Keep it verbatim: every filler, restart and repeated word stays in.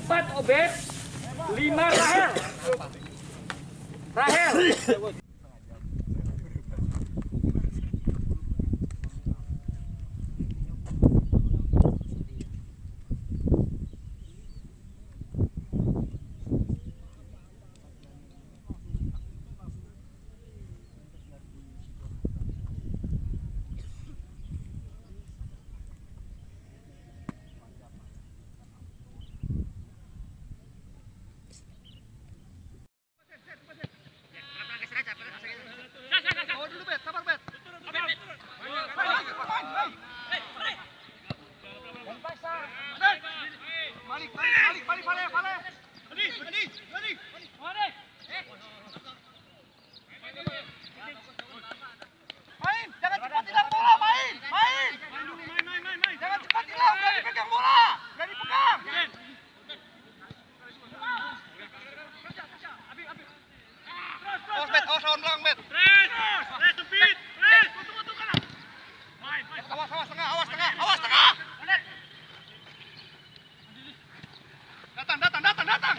Empat Obed, lima Rahel. Rahel. Main, jangan cepat hilang bola, main, main. Jangan cepat hilang, udah dipegang bola, udah dipegang. Awas, Bet, awas lawan belakang, Bet. Awas, awas tengah, awas tengah, awas tengah. Datang, datang, datang, datang.